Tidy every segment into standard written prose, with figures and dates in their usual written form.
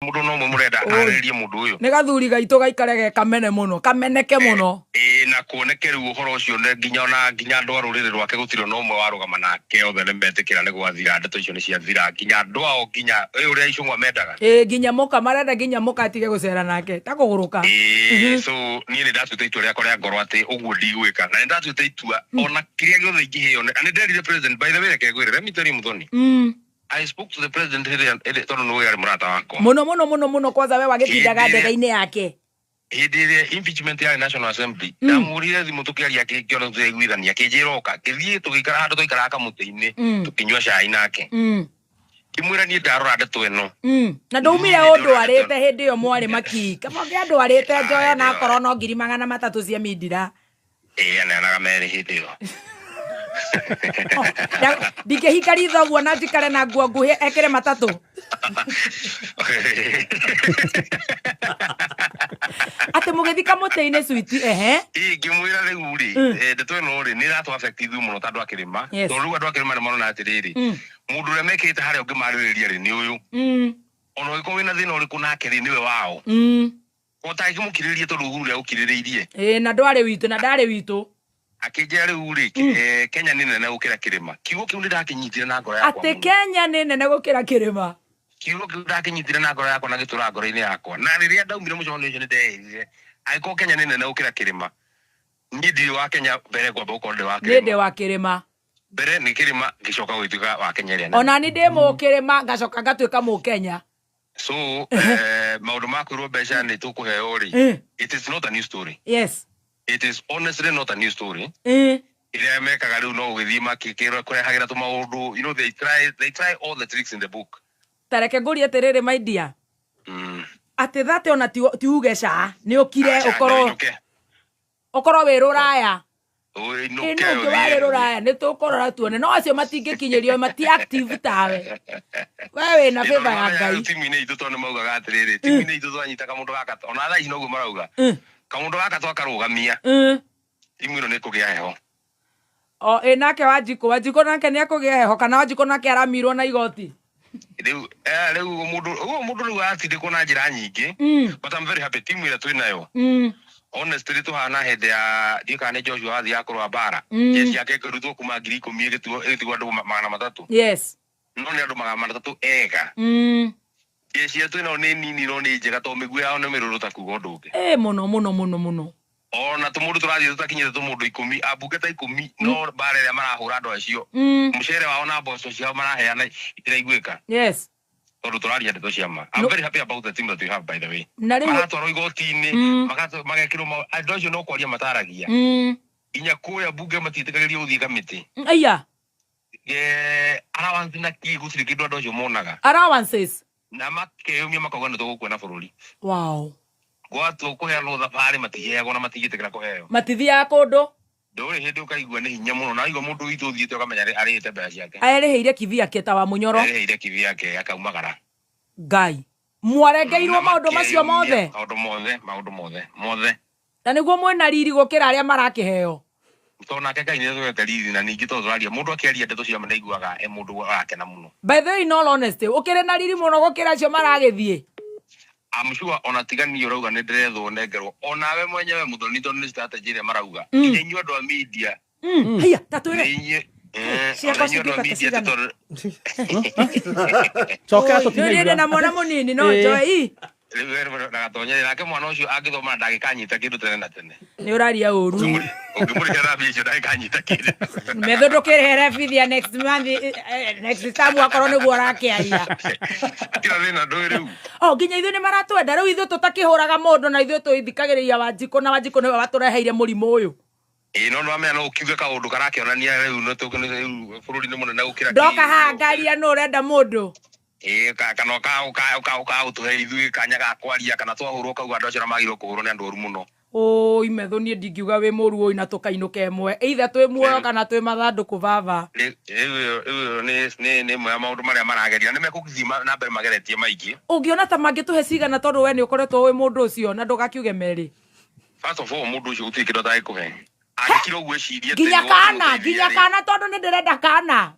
Mũndũ no ũmwe mũrenda Oi. arĩrĩrie mũndũ ũyũ. Nĩ gathuri gaitũ gaikare ge kamene mũno, kameneke mũno. Ĩĩ, na kuoneke rĩu ũhoro ũcio nĩ nginya ona nginya andũ a rũrĩrĩ rwake gũtirĩ ona ũmwe warũgama nake, othe nĩ metĩkĩra nĩ gwathira, ndeto icio nĩ ciathira, nginya andũ ao, nginya ĩ ũrĩa Icũng'wa mendaga. Ĩĩ, nginya mũka marenda nginya mũka atige gũcera nake ta kũgũrũka. Ĩĩ, so niĩ nĩ ndatuĩte itua rĩakwa rĩa ngoro atĩ ũguo ndigwĩka, na nĩ ndatuĩte itua ona kĩrĩa gĩothe ingĩheo, na nĩ nderire president, by the way, reke ngwĩre, let me tell you, Muthoni, I spoke to the president hĩndĩ ĩrĩa, tondũ nĩ ũĩ arĩ mũrata wakwa. Mũno mũno mũno mũno, kwanza we wagĩtindaga Hĩndĩ ĩrĩa- ndege-inĩ yake. Hĩndĩ ĩrĩa impeachment yarĩ National Assembly, ndamũhũrire thimũ tũkĩaria, akĩona tũraiguithania, akĩnjĩra oka, ngĩthiĩ tũgĩikara handũ twaikaraga kamũtĩ-inĩ, tũkĩnyua cai nake, ngĩmwĩra niĩ ndarora ndeto ĩno. Na ndũmire Niĩ ũndwarĩte ndĩrona hĩndĩ ĩyo mwarĩ maki kama ũngĩandwarĩte njoyo na akorwo no 300,000 cia mindira. Ĩĩ, aneanaga merĩ hĩndĩ ĩyo. Ndingĩhinga ritho ũguo na njikare na nguo nguhĩ ekĩre matatũ atĩ mũgĩthi kamũtĩ-inĩ switi ehe. Ĩĩ, ngĩmwĩra rĩu rĩ, ndeto ĩno rĩ, nĩ ĩratũ affect ithuĩ mũno ta andũ a kĩrĩma, tondũ rĩu andũ a kĩrĩma nĩ marona atĩrĩrĩ, mũndũ ũrĩa mekĩrĩte harĩa ũngĩmarĩrĩria rĩ, nĩ ũyũ, ona ũngĩkorwo wĩna thĩna ũrĩkũ nake rĩ, nĩwe wao. Ũtangĩmũkirĩrĩria tondũ Uhuru nĩagũkirĩrĩirie. Ĩĩ, na ndwarĩ witũ na ndarĩ witũ. Akĩnjĩra rĩu rĩ, Kenya nĩ nene gũkĩra kĩrĩma. Kiugo kĩu nĩ ndakĩnyitire na ngoro yakwa atĩ mũno. Kenya nĩ nene gũkĩra kĩrĩma. Kiugo kĩu ndakĩnyitire na ngoro yakwa na gĩtũra ngoro-inĩ yakwa, na rĩrĩa ndaumire mũcemanio ũcio nĩ ndeĩrire, angĩkorwo Kenya nĩ nene gũkĩra kĩrĩma, niĩ ndirĩ wa Kenya, mbere ngwamba gũkorwo ndĩ wa nĩ ndĩ kĩrĩma. Wa kĩrĩma. Mbere nĩ kĩrĩma, ngĩcoka gũgĩtuĩka wa Kenya ĩrĩa nene. Ona ni ndĩ mũkĩrĩma, ngacoka ngatuĩka mũkenya. So maũndũ ma kwĩrwo mbeca nĩ tũkũheo rĩ, it is not a new story. It is honestly not a new story. Ĩrĩa mekaga rĩu no gũgĩthiĩ makĩkũrehagĩra tũmaũndũ, they try all the tricks in the book. Ta reke ngũrie atĩrĩrĩ, my dear, atĩ thate ona ti uge ca nĩ ũkire. Aca, ũkorwo nĩũinũke. Ũkorwo wĩ rũraya. Ũinũke. Ĩ nũ ũngĩ warĩ ũthiĩ. Rũraya nĩ tũkũrora tuone, no acio matingĩkinyĩrio, mati active tawe, we wĩna favor ya Ngai. Timu-inĩ itũ, tondũ nĩ maugaga atĩrĩrĩ, timu-inĩ itũ twanyita kamũndũ gaka, ona thaa ici noguo marauga, kamũndũ gaka twakarũgamia, timu ĩno nĩ ĩkũgĩa heho. O ĩ nake Wanjikũ nake nĩ akũgĩa heho, kana Wanjikũ nake aramirwo na igoti? Rĩu rĩu mũndũ ũguo, mũndũ rĩu aratindĩkwo na njĩra nyingĩ, but I'm very happy timu ĩrĩa twĩ nayo. Honestly, tũhana hĩndĩ ya, ndiũĩ kana nĩ Joshua wathiaga kũrũa mbara, jeshi yake ĩkĩrutwo kuma 10,000 ĩgĩtigwo andũ 300. No nĩ andũ 300 ega. Jeshi ĩrĩa twĩ nayo nĩ nini no nĩ njega, tondũ mĩguĩ yao nĩ mĩrũrũ ta kuga ũndũ ũngĩ. Ĩ mũno mũno mũno mũno. Ona tũmũndũ tũrathiĩ tũtakinyĩte tũmũndũ 10, ambunge ta 10, no mbara ĩrĩa marahũra andũ acio, mũcere wao na mboco ciao maraheana itiraiguĩka, tondũ tũraria ndeto cia ma. I'm No. very happy about the team that we have, by the way. Na rĩu maratwarwo igoti-inĩ, magekĩrwo andũ acio no kwaria mataragia, nginya kũrĩa mbunge matiĩtĩkagĩrio gũthiĩ kamĩtĩ. Aya. Allowance na kĩ, gũtirĩ kĩndũ andũ acio monaga. Allowances. Na makeyumia makauga nĩ tũgũkua na bũrũri. Gwatua kũheanwo thabarĩ matiheagwo na matingĩtĩkĩra kũheo. Matithiaga kũndũ. Ndũrĩ hĩndĩ ũkaigua nĩ hinya mũno, na waigua mũndũ witũ ũthiĩte ũkamenya arĩhĩte mbeca ciake. Erĩhĩire kivyake ta wa mũnyoro. Arĩhĩire kivyake akaumagara. Ngai mwarengeirwo Na maũndũ macio makeyumia. Mothe. Maũndũ mothe, maũndũ mothe mothe. Na nĩguo mwĩna riri gũkĩra arĩa marakĩheo. Tondũ nake Ngai nĩ atũhete riri, na ningĩ tondũ tũraria, mũndũ akĩaria ndeto cia ma ndaiguaga e mũndũ arakena mũno. By the way, in all honesty, ũkĩrĩ na riri mũno gũkĩra acio maragĩthiĩ. I'm sure ona tiga niĩ ũrauga nĩ ndĩrethwo nengerwo, onawe mwenyewe Mũthoni, tondũ nĩ strategy ĩrĩa marauga, nginya inyuĩ andũ a media. Haiya, ta twĩre. Nĩ inyuĩ Ciakwa ona inyuĩ andũ a cingĩkata media cigana? tondũ Cokera. Nĩ Tũtinaigua. na mwana mũnini no njoe ii. Rĩu ndagatonye nake mwana ũcio angĩthoma ndangĩkanyita kĩndũ tene na tene. Nĩ ũraria ũru. Ũngĩmũrĩhĩra na mbia icio ndangĩkanyita kĩndũ. Metho ndũkĩrehere bithi ya next month, next time akorwo nĩguo ũrakĩaria. Atira thĩna ndũĩ rĩu. O nginya ithuĩ nĩ maratwenda rĩu, ithuĩ tũtakĩhũraga mũndũ na ithuĩ tũithikagĩrĩria Wanjikũ, na Wanjikũ nĩwe watũreheire mũrimũ ũyũ. Ĩĩ, no nĩwamenya no ũkiuge kaũndũ karakĩonania rĩu nĩ rĩu bũrũri nĩ mũnene gũkĩra Ndoka haha ngaria nũ ũrenda mũndũ. Ĩĩ, kana ũka ũtũhe ithuĩ kanya ga kwaria, kana twahũrwo kauga andũ acio arĩa magĩrĩirwo kũhũrwo nĩ andũ oru mũno. Ũi metho, niĩ ndingiuga wĩ mũru ũi na tũkainũka ĩmwe, either twĩ muoyo kana twĩ mathandũkũ baba. Rĩu ĩyo nĩ ĩmwe ya maũndũ marĩa marageria, nĩ mekũthiĩ na mbere mageretie maingĩ. Ũngĩona ta mangĩtũhe cigana, tondũ we nĩ ũkoretwo wĩ mũndũ ũcio na ndũgakiuge merĩ? First of all, mũndũ ũcio gũtirĩ kĩndũ atangĩkũhe angĩkira ũguo ecirie atĩ Nginya nĩ kana ũkũmũteithia nginya rĩ. kana, tondũ nĩ ndĩrenda kana.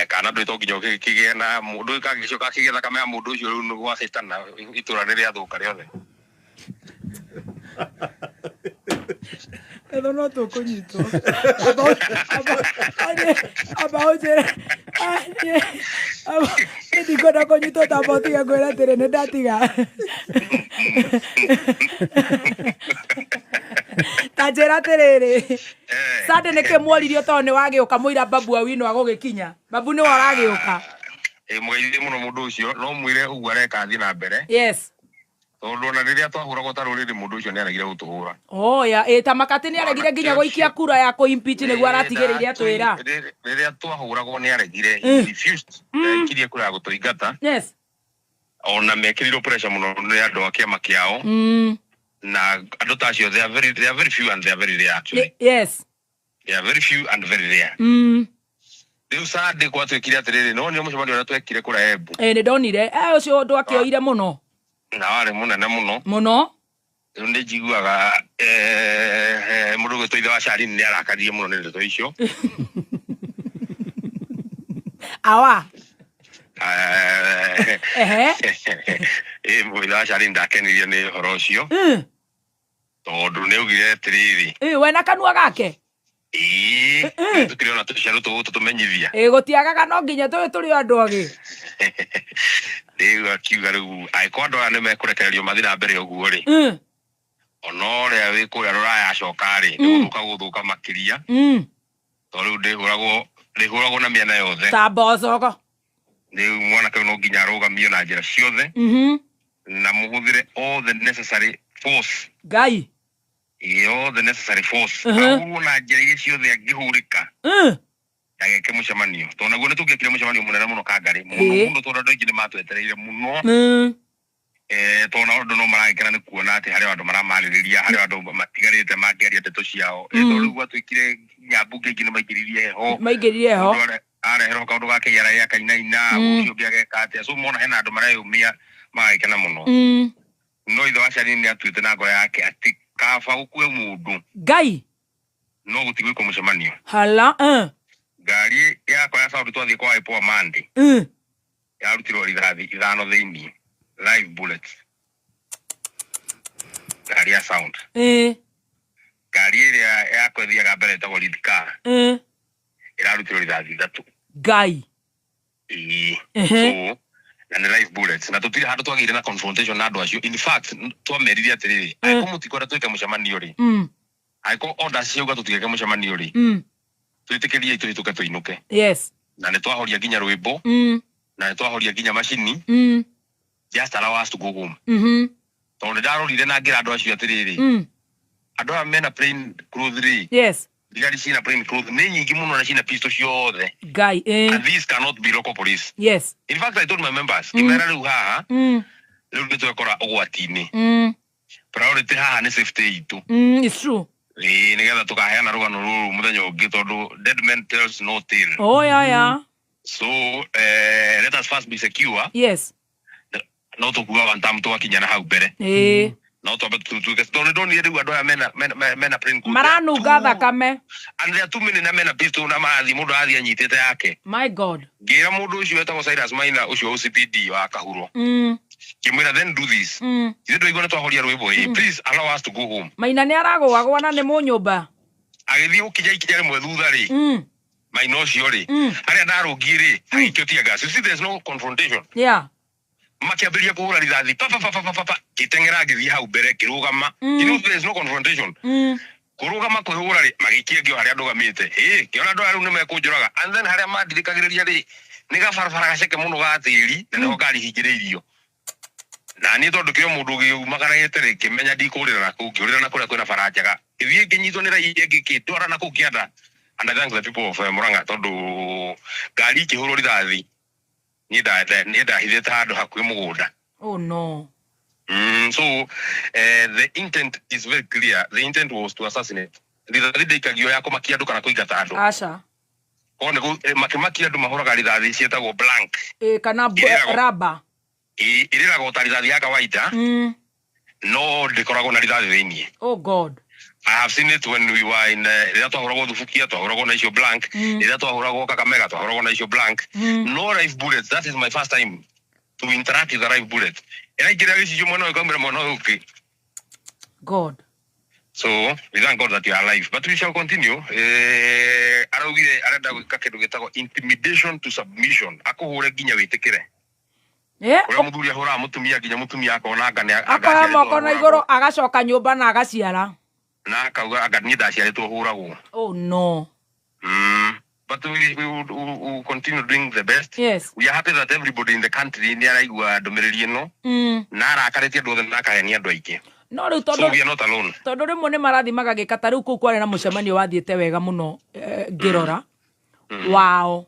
Kana ndå to nginya å na må ndå kangä coka kä thakame ya må ndå å cio rä u nä gwacätana itå ra nä rä athå ka rä othe. Etho no tũkũnyitwo. Amba ũnjĩre, niĩ ndikwenda kũnyitwo, tamba ũtige ngwĩre atĩrĩ nĩ ndatiga. Ta njĩra atĩrĩrĩ, Sunday nĩkĩ mworirio tondũ nĩ wagĩũka mũira Babu Awino agũgĩkinya? Babu nĩwe ũragĩũka. Ä må geithie må no må ndå å cio no mwä re å guo areka athiä na mbere. Yes. Tondå ona rä rä a twahå ragwo ta rå rä rä må ndå å cio nä aregire gå tå hå ra. Oh ya, ĩ ta makati nĩ aregire nginya gũikia kura ya kũ impeach nĩguo aratigĩrĩire atwĩra. Rä rä a twahå ragwo nä aregire, he refused, aikirie kura ya gå tå ingata. Ona mekä rirwo pressure må no nä andå a kä ama kä ao na andå ta acio, they are very few and they are very rare actually. They are very few and very rare. Rä u Sunday gwatuä kire atä rä rä no nä må cemanio å rä a twekire kå rä a Embu. Ĩ nĩ ndonire ũcio ũndũ akĩoire mũno. Na warä må nene må no. Mũno. Rä u nä njiguaga må ndå gwä two ithe wa Carini nä arakaririe må no nä ndeto icio. Awa. Ehe. Ä ithe wa Carini ndakenirio nä å horo å cio tondå nä augire atä rä rä Ĩ we na kanua gake. Ä tå kä rä ona tå ciarå tå gå tå tå menyithia. Ĩ gũtiagaga no nginya tũyũ tũrĩ o andũ agĩ. Rä u akiuga rä u angäkorwo andå aya nä mekårekererio mathiĩ na mbere å guo rä ona å rä a wä kå rä a rå raya acoka rä nä gå thå ka gå thå ka makä ria tondå rä u ndä hå ragwo na mä ena yothe. Ta mboco. Rä u mwanake ũyũ no nginya arũgamio na njĩra ciothe na mũhũthĩre all the necessary force. Ngai. All the necessary force. Ahũrwo na njĩra iria ciothe angĩhũrĩka ageke mũcemanio tondũ naguo nĩ tũngĩekire mũcemanio mũnene mũno Kangarĩ mũno mũno tondũ andũ aingĩ nĩ matwetereire mũno. Tondũ nao andũ no maragĩkena nĩ kuona atĩ harĩ o andũ maramarĩrĩria, harĩ o andũ matigarĩte mangĩaria ndeto ciao. Tondũ rĩu gwatuĩkire nginya mbunge ingĩ nĩ maingĩririe heho. Maingĩrire heho. Mũndũ areherwo kaũndũ ga KRA akainaina, ũcio ũngĩ ageka atĩa, so mona hena andũ mareyũmia magagĩkena mũno. No ithe wa Carini nĩ atuĩte na ngoro yake atĩ kaba gũkue mũndũ Ngai. no gũtigwĩkwo mũcemanio. Hala. Ngari yakwa ya sound twathiĩ kwa Ipoa Monday yarutirwo rithathi 5 thĩinĩ, live bullets, ngari ya sound. Ngari ĩrĩa yakwa ĩthiaga mbere ĩtagwo lead car ĩrarutirwo rithathi 3. Ngai. Ĩĩ. So na nĩ live bullets na tũtirĩ handũ twagĩire na confrontation na andũ acio. In fact twamerire atĩrĩrĩ, angĩkorwo mũtikwenda twĩke mũcemanio rĩ, angĩkorwo orders ciauga tũtigeke mũcemanio rĩ, twĩtĩkĩriei tũhĩtũke tũinũke. Na nĩ twahoria nginya rwĩmbo na nĩ twahoria nginya macini, just allow us to go home. Tondũ nĩ ndarorire na ngĩra andũ acio atĩrĩrĩ, andũ aya mena plain clothes rĩ, thigari ciĩna plain clothes nĩ nyingĩ mũno na ciĩna pistol ciothe. Ngai. And these cannot be local police. In fact I told my members, ngĩmera rĩu haha rĩu nĩ twekora ũgwati-inĩ. Priority haha nĩ safety itũ. It's true. Ĩĩ, nĩgetha tũkaheana rũgano rũrũ mũthenya ũngĩ tondũ dead man tells no tale. Oh yeah. So let us first be secure. No tũkuga one time twakinya na hau mbere no twambe tutuke tondũ nĩ ndonire rĩu andũ aya mena plain clothes. Maranunga thakame. And they are too many na mena pistol na marathiĩ mũndũ arathiĩ anyitĩte yake. My God. Ngĩra mũndũ ũcio wetagwo Cyrus Maina ũcio OCPD wa Kahuro, ngĩmwĩra then do this, ithuĩ ndwaigua nĩ twahoria rwĩmbo ĩ, please allow us to go home. Maina nĩ aragũagwa na nĩ mũnyũmba. Agĩthiĩ gũkinya ikinya rĩmwe thutha rĩ, Maina ũcio rĩ, harĩa ndarũngiĩ rĩ, agĩikio tear gas. You see there's no confrontation. Makĩambĩrĩria kũhũra rithathi pa pa pa pa pa pa, ngĩteng'era ngĩthiĩ hau mbere ngĩrũgama. You know there's no confrontation. Kũrũgama kwĩhũra rĩ, magĩikia ngĩo harĩa ndũgamĩte, ĩ ngĩona andũ aya rĩu nĩ mekũnjũraga. And then harĩa mandirikagĩrĩria rĩ, nĩ gabarabara gaceke mũno ga tĩri na nĩho ngari hingĩrĩirio na niĩ tondũ kĩo mũndũ ũngĩumagarĩte rĩ, ngĩmenya ndikũrĩra na kũu, ngĩũrĩra na kũrĩa kwĩna bara njega, ngĩthiĩ ngĩnyitwo nĩ raia ngĩkĩndwara na kũu kĩanda. And I thank the people of Murang'a tondũ ngari ikĩhũrwo rithathi niĩ ndahithĩte handũ hakuhĩ mũgũnda. Oh no. So the intent is very clear. The intent was to assassinate. Rithathi ndĩikagio ya kũmakia andũ kana kũingata andũ. Aca. Korwo nĩ makĩmakia andũ mahũraga rithathi ciĩtagwo blank. Ĩ kana raba. Ĩrĩragwo ta rithathi ya kawaida no ndĩkoragwo na rithathi thĩinĩ. Oh God. I have seen it when we were in rĩrĩa twahũragwo Thubukia, twahũragwo na icio blank, rĩrĩa twahũragwo Kakamega, twahũragwo na icio blank. No live bullet, that is my first time to interact with a live bullet. Ĩraingĩra gĩcicio mwena ũyũ, ĩkaumĩra mwena ũyũ ũngĩ. God. So we thank God that you are alive, but we shall continue. Araugire arenda gwĩka kĩndũ gĩtagwo intimidation to submission, akũhũre nginya wĩtĩkĩre. Ũrĩa mũthuri ahũraga mũtumia nginya mũtumia akona anga nĩ Akoya moko na igũrũ, agacoka nyũmba na agaciara. Na akauga anga niĩ ndaciarĩtwo hũragwo. Oh no. But we will continue doing the best. We are happy that everybody in the country nĩ araigua ndũmĩrĩri ĩno na arakarĩtie andũ othe na akahenia andũ aingĩ. No rĩu So tondũ we are not alone. Tondũ rĩmwe nĩ marathiĩ magagĩka ta rĩu kũu kwarĩ na mũcemanio wathiĩte wega mũno, ngĩrora wao.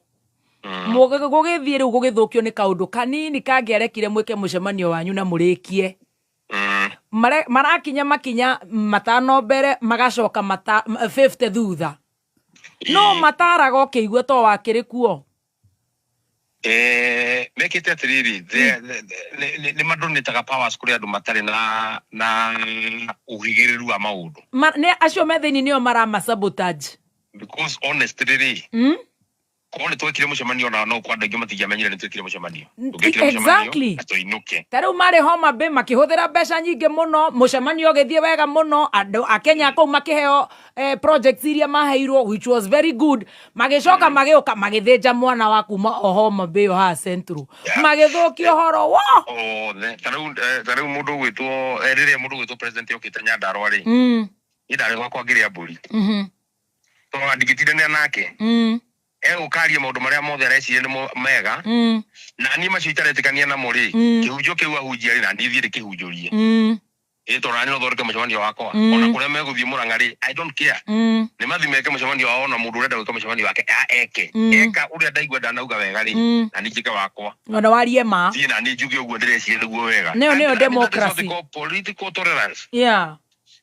Gũgĩthiĩ rĩu gũgĩthũkio nĩ kaũndũ kanini kangĩarekire mwĩke mũcemanio wanyu na mũrĩkie. Marakinya makinya 5 mbere, magacoka mata 50 thutha, no mataraga ũkĩigua to wakĩrĩ kuo. Mekĩte atĩrĩrĩ, nĩ madonĩtaga powers kũrĩ andũ matarĩ na ũhĩgĩrĩru wa maũndũ. Nĩ acio me thĩinĩ nĩo marama sabotage. Because honestly rĩ, korwo nĩ twekire mũcemanio na no kwa andũ aingĩ matingĩamenyire nĩ twekire mũcemanio. Tũngĩekire mũcemanio na tũinũke. Ta rĩu marĩ Homa Bay makĩhũthĩra mbeca nyingĩ mũno, mũcemanio ũgĩthiĩ wega mũno, andũ a Kenya kũu makĩheo projects iria maheirwo, which was very good. Magĩcoka magĩũka magĩthĩnja mwana wa kuma o Homa Bay o haha Central. Magĩthũkia ũhoro wo. Othe ta rĩu mũndũ ũgwĩtwo rĩrĩa mũndũ ũgwĩtwo president okĩte Nyandarua rĩ, niĩ ndarĩ gwakwa ngĩrĩa mbũri tondũ ndingĩtindanĩra nake. Egũkaria maũndũ marĩa mothe areciria nĩmo mega, na niĩ macio itaretĩkania namo rĩ, kĩhunjio kĩu ahunjia rĩ, na niĩ thiĩ ndĩkĩhunjũrie. Ĩ tondũ nani no thondeke mũcemanio wakwa. Ona kũrĩa megũthiĩ Mũrang'a rĩ, I don't care. Nĩ mathi meke mũcemanio wao, ona mũndũ ũrenda gwĩka mũcemanio wake eke. Eka ũrĩa ndaigua ndanauga wega rĩ, na niĩ njĩke wakwa. Ona warie ma. Thiĩ na niĩ njuge ũguo ndĩreciria nĩguo wega. Nĩyo And that is what democracy. they call political tolerance.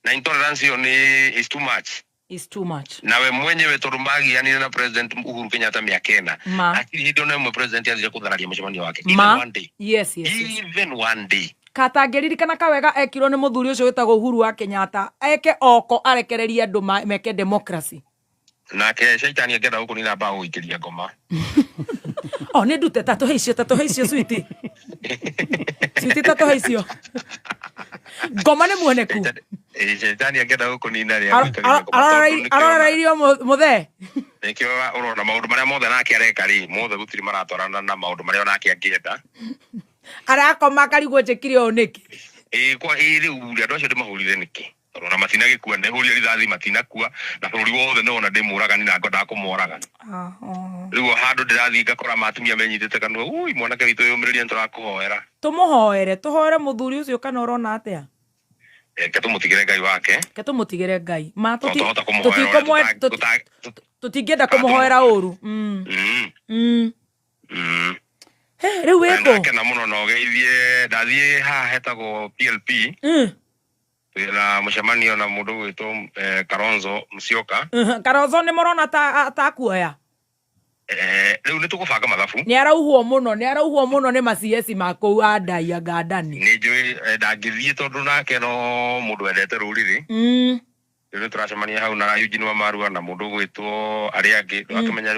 Na intolerance ĩyo nĩ is too much. Is too much. Nawe mwenyewe tondũ magianire na President Uhuru Kenyatta mĩaka 4, Ma. hatirĩ hĩndĩ ona ĩmwe president athire kũthararia mũcemanio wake, even Ma. one day. Yes. Even one day. Katangĩririkana kawega ekirwo nĩ mũthuri ũcio wĩtagwo Uhuru wa Kenyatta eke oko arekererie andũ meke democracy. Nake caitani angĩenda gũkũnina mbaũ gũikĩria ngoma. Oh, nĩ ndute tatũhe icio, tatũhe icio, switi switi, tatũhe icio ngoma nĩ muoneku. Caitani angĩenda gũkũnina rĩ, agũikagĩria ngoma tondũ nĩkĩo Arorera irio mũthee. Nĩkĩo ũrona maũndũ marĩa mothe nake areka rĩ, mothe gũtirĩ maratwarana na maũndũ marĩa onake angĩenda. Arakoma akarigwo njĩkire ũũ nĩkĩ. Ĩĩ, kwa ĩĩ rĩu rĩ, andũ acio ndĩmahũrire nĩkĩ? Tondũ ona matinagĩkua, ndĩhũrire rithathi matinakua, na bũrũri wothe nĩwona ndĩmũragani na ngwendaga kũmoraga. Rĩu o handũ ndĩrathiĩ ngakora matumia menyitĩte kanua, ui mwanake witũ yũmĩrĩrie, nĩtũrakũhoera. Tũmũhoere, tũhoere mũthuri ũcio, kana ũrona atĩa? Reke tũmũtigĩre Ngai wake. Ke tũmũtigĩre Ngai ma. Tondũ twahota kũmũhoera ũrĩa Tũtingĩenda kũmũhoera ũru. He, rĩu wĩkũ? Ndakena mũno na ũgeithie ndathiĩ haha hetagwo PLP. Twĩna mũcemanio na mũndũ ũgwĩtwo Kalonzo Musyoka. Kalonzo nĩ mũrona ta kuoya? Rĩu nĩ tũgũbanga mathabu. Nĩ arauhwo mũno, nĩ arauhwo mũno nĩ macieci ma kũu andai angandani. Nĩ njũĩ ndangĩthiĩ tondũ nake no mũndũ wendete rũrĩrĩ. Rĩu nĩ tũracemania hau na Eugene Wamarua na mũndũ ũgwĩtwo arĩa angĩ akĩmenya rĩu.